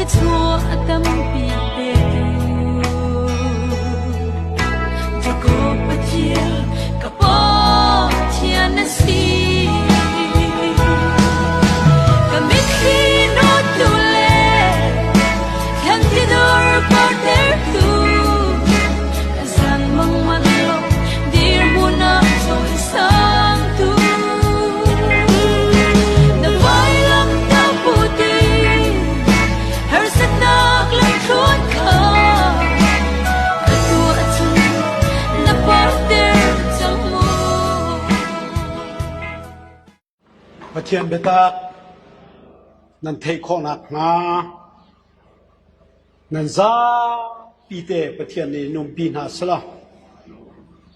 Thluachuah a tampi petu. Jakob Pathian ka Pathian na si. Ka mitthli nawttu le thlanti dur partertu ka zan mang manh lo dirhmun ah cawisangtu. Na vailam ta puti harsatnak lamthluan kha ka tuah cun na parter cang mu. Pathian biatak nan theih khawh nakhnga nan zapi te Pathian nih in umpi hna selaw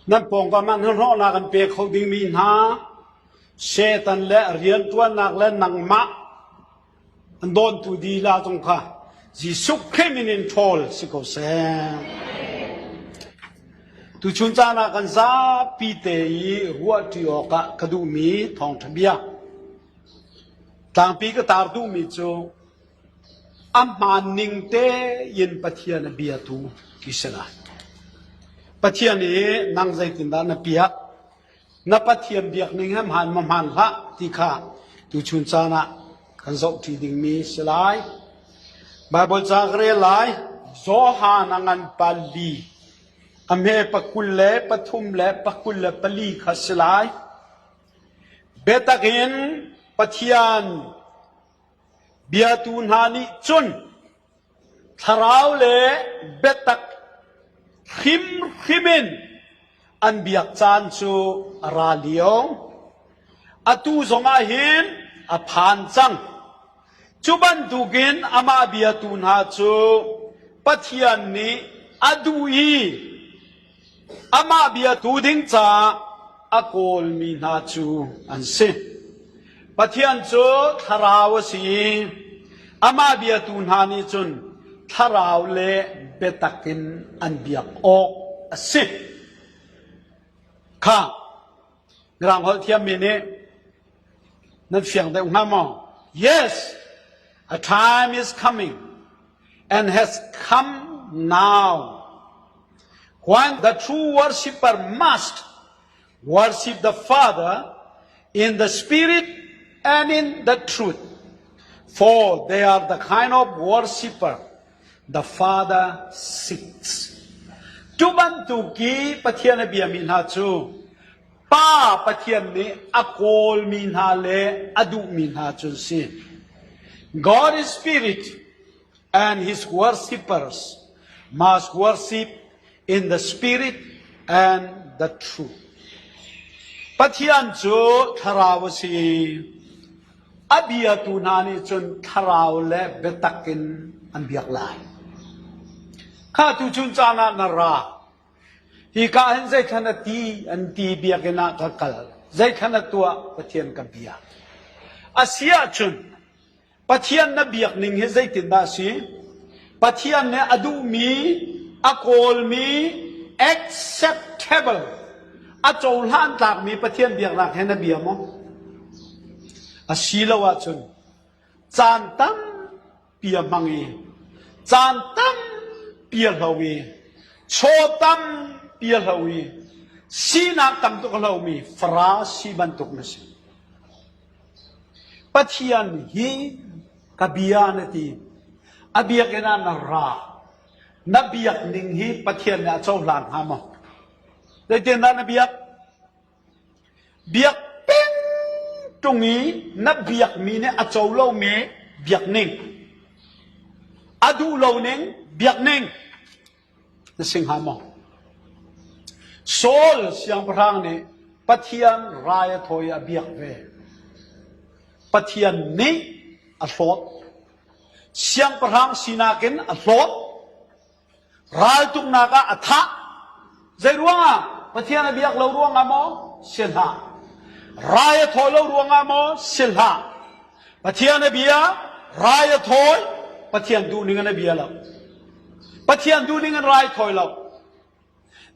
nan pawngkam ah hnahnawhnak an pe kho dingmi hna Satan le rianṭuannak le nangmah an dawntu lila zong kha Jesuh Khrih min in ṭhawl si ko seh. Tuchun caan ah kan zapi te i ruahṭi awkah ka duhmi thawngṭha bia tlangpi ka taar duhmi cu a hmaan ning tein Pathian a biatu ti si lai. Pathian i nang zeitindah na piak? Na Pathian biak ning he hmaan ma hmaan hlah ti kha tuchun caan ah kan zohṭi dingmi si lai. Baibal ca ka rel lai. Johan a ngan pali a hme pakul le pathum le pakul le pali kha si lai. Biatak in Pathian biatu hna nih cun thlarau le biatak hrimhrim in an biak caan cu a ra lio. Atu zongah hin a phan cang. Cu bantukin amah biatu hna cu Pathian nih a duh i Amah biatu ding caah a kawlmi hna cu an si. Pathian cu thlarau a si i amah biatu hna nih cun thlarau le biatak in an biak awk a si. Kha Mirang holh thiammi nih nan fiang deuh hnga maw? Yes, a time is coming and has come now when the true worshipper must worship the Father in the Spirit and in the truth. For they are the kind of worshipper the Father seeks. Tu bantuk i Pathian a biami hna cu Pa Pathian nih a kawlmi hna le a duhmi hna cu an si. God is spirit and his worshippers must worship in the spirit and the truth. Pathian cu thlarau a si. A biatu hna nih cun thlarau le biatak in an biak lai. Kha tu chun caan ah na ra. Hika hin zeithlan a ti an ti biakinn ah ka kal. Zeithlan a tuah Pathian ka biak. A si ahcun Pathian na biak ning hi zeitindah a si? Pathian nih a duhmi, a kawlmi, acceptable, a cohlan tlakmi Pathian biaknak he na bia maw? A si lo ahcun caan tampi a hmang i caan tampi a hlo i chaw tampi a hlo i sinak tam tuk a hlomi Farasi bantuk na si. Pathian hi ka bia na ti. A biakinn ah na ra. Na biak ning hi Pathian nih a cohlan hnga maw? Zeitindah na biak? Biak peng ṭung i na biakmi nih a co lomi biak ning. A duh lo ning biak ning. Na si hnga maw? Saul siangpahrang nih Pathian rai a thawi a biak ve. Pathian nih a hlawt. Siangpahrang sinak in a hlawt. Raltuknak ah a thah. Zei ruangah? Pathian a biak lo ruangah maw? Si hlah. Rai a thawi lo ruangah maw? Si hlah. Pathian a bia, rai a thawi, Pathian duhning in a bia lo. Pathian duhning in rai thawi lo.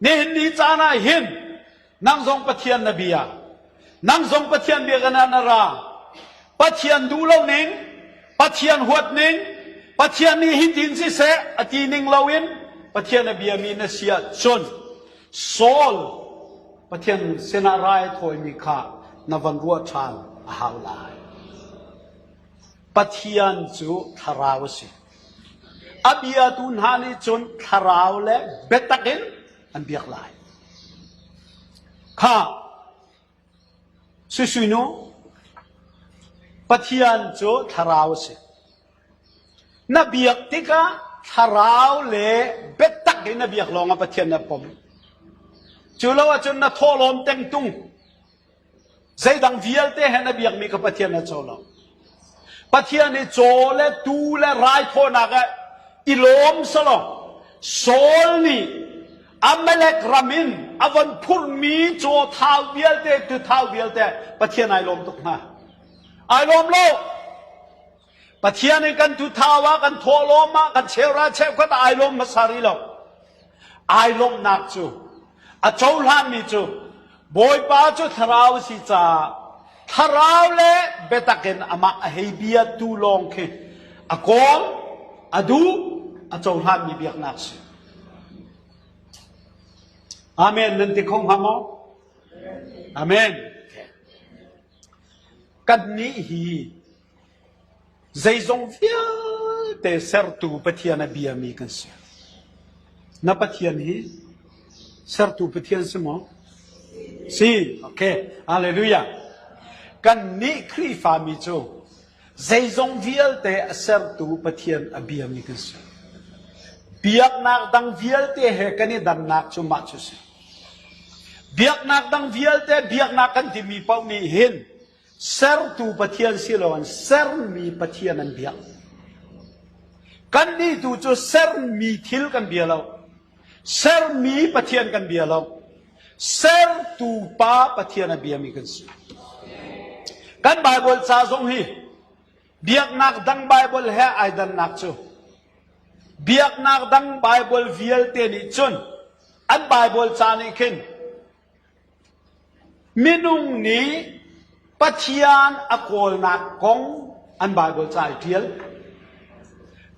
Nihin ni caan ah hin nang zong Pathian na bia. Nang zong Pathian biakinn ah na ra. Pathian duh lo ning, Pathian huat ning, Pathian nih hitin siseh a ti ning loin Pathian a biami na si ahcun Saul Pathian sinah rai a thawimi kha na van ruah ṭhan a hau lai. Pathian cu thlarau a si. A biatu hna nih cun thlarau le biatak in an biak lai. Kha Suisui nu, Pathian cu thlarau a si. Na biak tikah thlarau le biatak in na biak lawngah Pathian na pom. Cu lo ahcun na thawhlawm tengtung zeidang vialte he na biakmi kha Pathian na co lo. Pathian hi caw le tuu le raithawinak ah i lawm selaw Saul nih Amalek ram in a von phurhmi caw thau vialte tuthau vialte Pathian ai lawm tuk hnga. Ai lawm lo. Pathian in kan tuthau ah kan thawhlawm ah kan cheura cheukhat ah ai lawm hmasa rih lo. Ai lawmhnak cu a cohlanmi cu Bawipa cu thlarau a si caah thlarau le biatak in amah a hei biatu lawng khi a kawl, a duh, a cohlanmi biaknak si. Amen nan ti kho hnga maw? Amen. Kannih hi Zeizong vialte sertu Pathian a biami kan si. Na Pathian hi sertu Pathian si maw? Si. Okay. Hallelujah. Kannih Khrihfami cu zeizong vialte a sertu Pathian a biami kan si. Biaknak dang vialte he kan i dannak cu mah cu si. Biaknak dang vialte biaknak kan timi paoh nih hin Sertu Pathian si loin sermi Pathian an biak. Kannih tu cu sermi thil kan bia lo. Sermi Pathian kan bia lo. Sertu Pa Pathian a biami kan si. Kan Baibal ca zong hi biaknak dang Baibal he ai dannak cu biaknak dang Baibal vialte nih cun an Baibal ca nih khin Minung nih Pathian a kawlnak kong an Baibal ca i ṭial.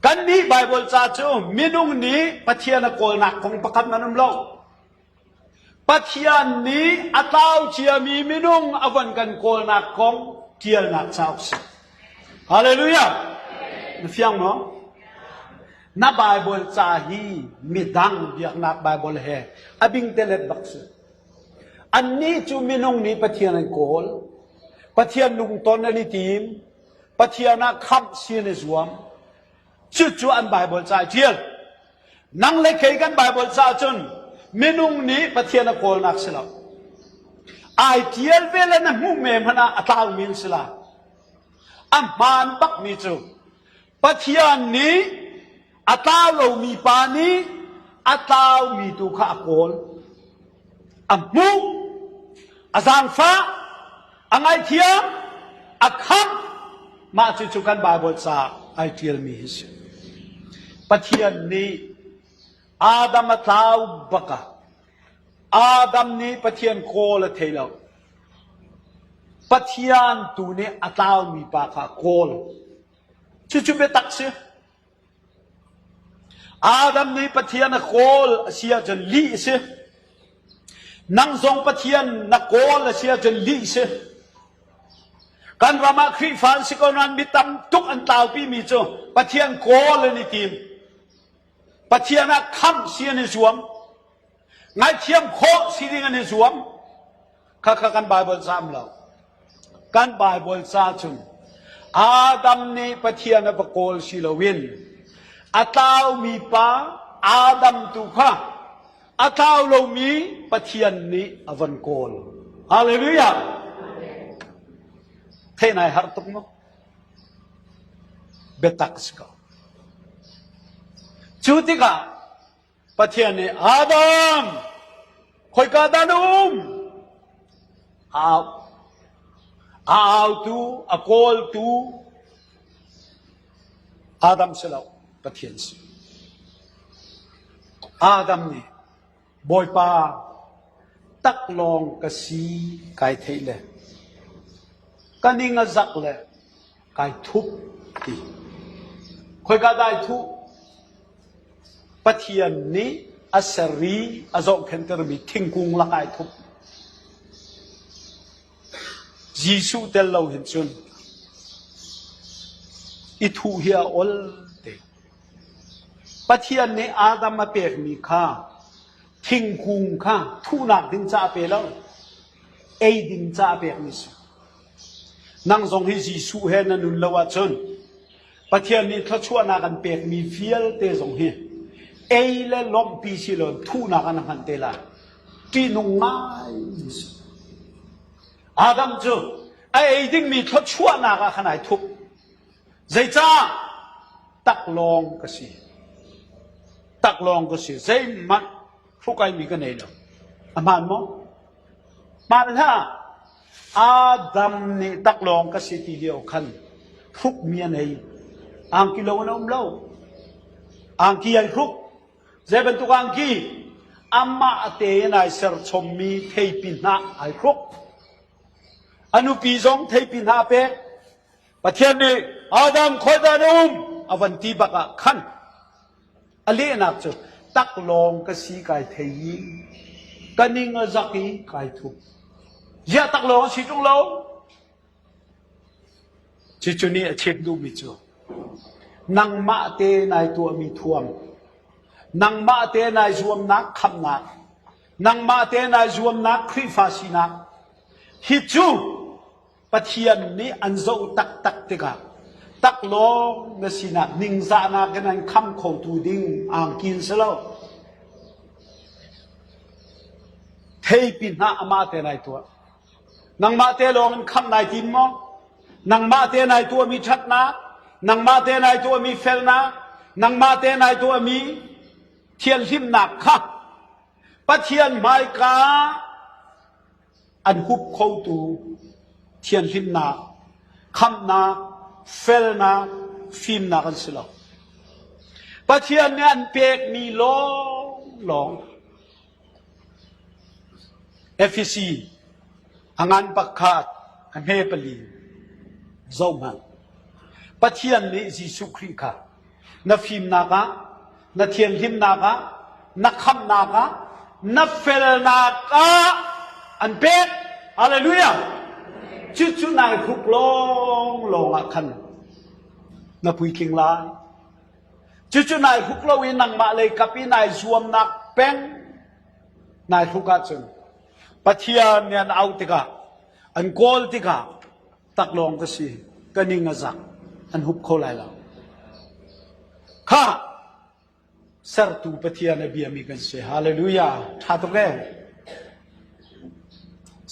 Kannih Baibal ca cu minung nih Pathian a kawlnak kong pakhat hmanh um lo. Pathian nih a tlau ciami minung a von kan kawlnak kong ṭialnak cauk si. Hallelujah! Na fiang maw? Na Baibal ca hi midang biaknak Baibal he a bingtelet bak si. Annih cu minung nih Pathian an kawl. Pathian lungton an i tim. Pathian ah khamh si an i zuam. Cucu an Baibal ca i ṭial. Nang le kei kan Baibal ca cun minung nih Pathian a kawlnak si lo. Ai ṭial ve le na hmuh me hmanh ah a tlaumi an si la. A hmaan bakmi cu Pathian nih a tlau lomi pa nih a tlaumi tu kha a kawl. A hmuh, a zaangfah, a ngaihthiam, a khamh. Mah cucu kan Baibal ca ai ṭialmi hi si. Pathian nih Adam a tlau bak ah Adam nih Pathian kawl a thei lo. Pathian tu nih a tlaumi pa kha kawl. Cucu biatak si. Adam nih Pathian a kawl a si ahcun lih a si. Nang zong Pathian na kawl a si ahcun lih a si. Kan ram ah Khrihfa an si ko nain mi tam tuk an tlaupi mi cu Pathian kawl an i tim. Pathian ah khamh si an i zuam. Ngaihthiam khawh si ding an i zuam. Khakha kan Baibal ca um lo. Kan Baibal ca cun Adam nih Pathian a va kawl si loin a tlaumi pa Adam tu kha a tlau lomi Pathian nih a von kawl. Hallelujah! Theih nai har tuk maw? Biatak si ko. Cu tikah Pathian nih Adam khoika dah na um? A au. A autu, a kawltu Adam si lo, Pathian si. Adam nih Bawipa taklawng ka si kai theih le ka ning a zak le kai thup ti. Khoika dah ai thuh? Pathian nih a ser i a zohkhenhtermi thingkung lakah ai thup. Jesuh tel lo hin cun i thuh hi a ol te. Pathian nih Adam a pekmi kha thingkung kha thuhnak ding ca a pe lo, ei ding ca a pekmi si. Nang zong hi Jesuh he na nun lo ahcun Pathian nih thluachuahnak an pekmi vialte zong hi ei le lawmhpi si lo thuhnak an hman te lai. Ṭihnung ngai si. Adam cu a ei dingmi thluachuahnak ah khan ai thup. Zeicah? Taklawng ka si. Taklawng ka si. Zeihmanh hrukaimi ka nei lo. A hmaan maw? Hmaan hlah. Adam nih taklawng ka si ti lio khan hrukmi a nei. Angki lo in a um lo. Angki ai hruk. Zei bantuk angki? Amah tein ai serchommi theipi hnah ai hruk. A nupi zong theipi hnah a pek. Pathian nih Adam khawi na um a van ti bak ah khan a lehnak cu taklawng ka si kai thei i ka ning a zak i kai thup. Ziah taklawng a si ṭung lo? Cucu nih a chim duhmi cu nangmah te nai tuahmi thuam, nangmah te nai zuamnak khamhnak, nangmah te nai zuamnak Khrihfa sinak hi cu Pathian nih an zoh taktak tikah taklawng na sinak ningzahnak in an kham khotu ding angkin si lo. Theipi hnah amah te nai tuah. Nangmah te lawng in khamh nai tim maw? Nangmah te nai tuahmi ṭhatnak, nangmah te nai tuahmi felnak, nangmah te nai tuahmi thianhlimnak kha Pathian hmaika an hup khotu thianhlimnak, khamhnak, felnak, fimnak an si lo. Pathian nih an pekmi lawnglawng Efesi a ngan pakhat a hme pali zohhmanh. Pathian nih Jesuh Khrih kha na fimnak ah, na thianhlimnak ah, na khamhnak ah, na felnak ah an pek. Hallelujah! Cucu nai hruk lawnglawng ah khan na puitling lai. Cucu nai hruk lo i nangmah lei kap i nai zuamnak peng nai hruk ahcun Pathian nih an auh tikah an kawl tikah taklawng ka si ka ning a zak an hup kho lai lo. Kha sertu Pathian a biami kan si. Hallelujah. Ṭha tuk ee.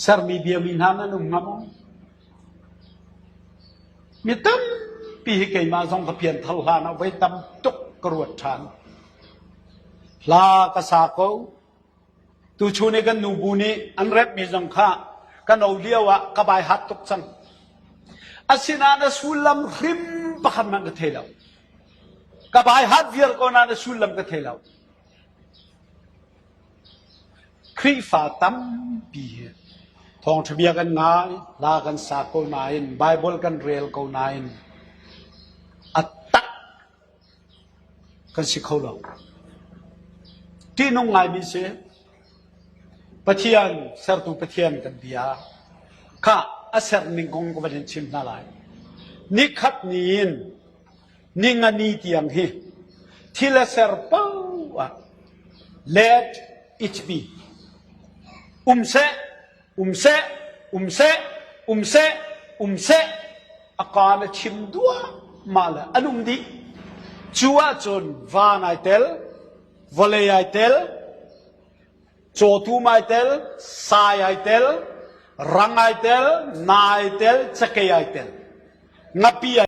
Sermi biami hna nan um hnga maw? Mi tampi hi keimah zong ka pianthar hlan ah voi tam tuk ka ruat ṭhan. Hla ka sa ko. Tuchun i kan nubu nih an remhmi zong kha ka no lio ah ka bai hat tuk cang. Asinain a sullam hrim pakhat hmanh ka thei lo. Ka bai hat viar ko nain a sullam ka thei lo. Khrihfa tampi hi thawngṭha bia kan ngai, hla kan sa ko nain, Baibal kan rel ko nain a tak kan si kho lo. Ṭihnung ngaimi si. Pathian, sertu Pathian kan bia kha a serning kong ka van in chim hna lai. Nikhat ni in ningani tiang hi thil a ser paoh ah let it be um seh um seh um seh um seh um seh a kaan a chim duahmah le an um dih cu ahcun van ai tel vawlei ai tel cawtum ai tel sai ai tel rang ai tel na ai tel cakei ai tel ngapi ai.